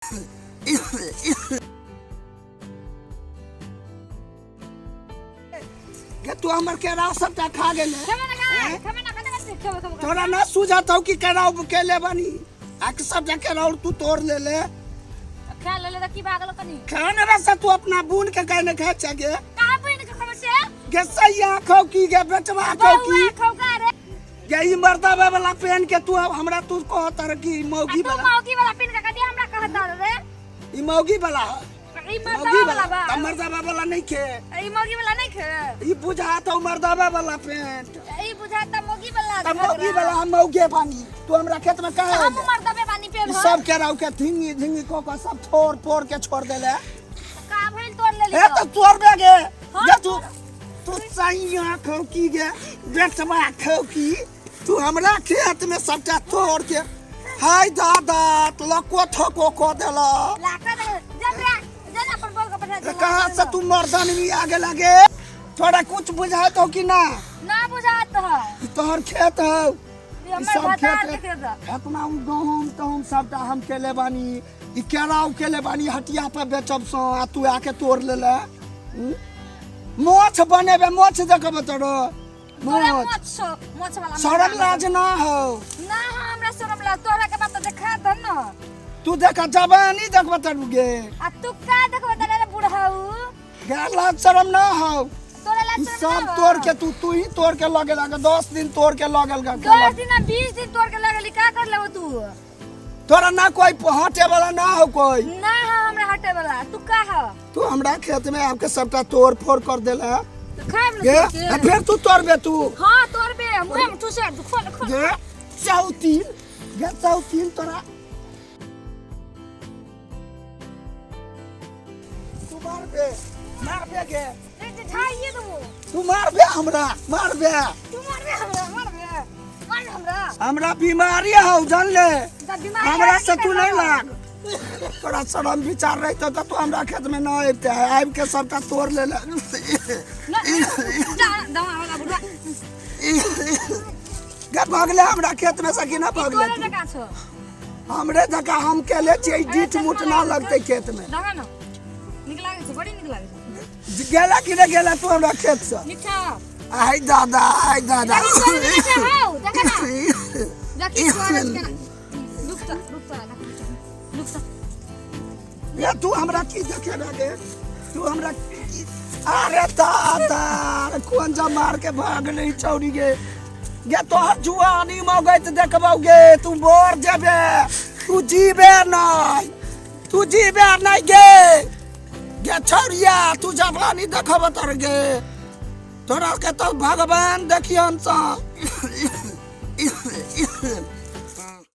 गे तू हमर केराव सबटा खा गेले। खेबे ना खा, खेबे ना, कते कते खेबे खेबे। तोरा ना सुझत हौ कि केराव केले बनी आ कि सबटा केराव तू तोड़ ले ले। खा ले ले त की भागल कनी? खा ने रस तू अपना बुन के कहने खाए छे गे। कहाँ बुन के खबै छे? गे सैया खौ की गे बेटवा खौ की? बउआ खौ का रे? गे ई मर्दावा वाला पेन के तू अब हमरा तू कहत रह कि ई मौगी आ तू वाला। मौगी वाला पेन के कदी हमरा कहत रह रे? ई मौगी वाला है। ई मौगी मर्दावा वाला बा। त मर्दावा वाला नहीं खे। ई मौगी वाला नहीं खे। ई बुझात हौ मर्दावा वाला पेंट। ई बुझात मौगी वाला। त मौगी वाला हम मौगे बानी। तू हमरा खेत में काहे हम अइले? मर्दावे बानी पेन। ई सब केराव के झिंगी झिंगी को के सब फोड़ फोड़ के छोड़ देले। का भइल तोड़ लेली? ए त तोड़बे गे। हाँ, गे तू तू सैया खौ की गे बेटवा खौ की तू हमरा खेत में सबटा तोड़ के हाय दादा लको थको को देला। लाका दे जब रे जन अपन बोल के पठा दे। कहाँ से तू मर्दन भी आगे लगे? थोड़ा कुछ बुझात हो कि ना? ना बुझात है। ई तोहर खेत हो। ई हमर सब भतार खेत के खेत है। एतना उ गहूम तहूम सबटा हम केले बानी, ई केराउ केले बानी हटिया पर बेचब सो आ तू आके तोड़ लेले। मोछ बनेबे मोछ देखब तोरो। तोरा मोछ। मोछ छौ, मोछ वाला शरम लाज ना हो। ना हाँ, हमरा शरम लाज तोरा के बात देखा दन न। तू देखा जवानी देखब तरू गे। आ तू का देखब तरे रे बुढ़ाऊ? गे लाज शरम ना हो। तोरा लाज ई शरम सब ना हो? तोड़ के तू ही तोड़ के लगे लगे 10 दिन तोड़ के लगल गा। 10 दिन आ 20 दिन तोड़ के लगली का कर लेबो तू? तोरा ना कोई हटे वाला ना हो कोई। ना हो हमरा हटे वाला। तू का हो? तू हमरा खेत में आके सबटा तोड़ फोड़ कर देला। तो खाइब न गे, तोड़ के। आ फिर तू तोड़बे तू? हाँ तोड़बे, मुँह में ठुसे, खोल, खोल। गे, चौतीन, गे, चौतीन तोरा। तू मारबे, मारबे गे। रे, रे, ढाइए देबो। तू मारबे हमरा, मारबे। तू मारबे हमरा, मारबे। मार हमरा। हमरा बीमारी हौ जान ले। त बीमारी हमरा हौ से की तू नहीं करबो? लाग। तोरा शरम विचार रहतो त तू हमरा खेत में ना अबिते, आबि के सबटा तोड़ ले ले। ना, जा, दवा वाला बुढ़ा। गे भगले हमरा खेत में से कि ना भगले तोरे तू? जकाँ छौ। हमरे जकाँ हम केले छियै, डीठ मुठ ना लगतै खेत में। दवा ना। नीक लागै छै, बड़ी नीक लागै छै। गेला कि नहीं गेला तू हमरा खेत से? नीक छौ। आय दादा, आय दादा। देखी तोरे नीक छै, हौ, देखा ना। देखी तोरे केना। रुक त, रुक त, रुक त। ये तू हमरा की देखेबे गे? तू हमरा की? अरे दादा, कोन जा मार के भाग नहीं चौरी गे। गे तोहर जुआनी मौगैत देखबौ गे, तू मर जेबे, तू जीबे नहीं, तू जीबे नहीं गे। गे छौरिया, तू जवानी देखब तर गे, तोरा के तो भगवान देखियन सा।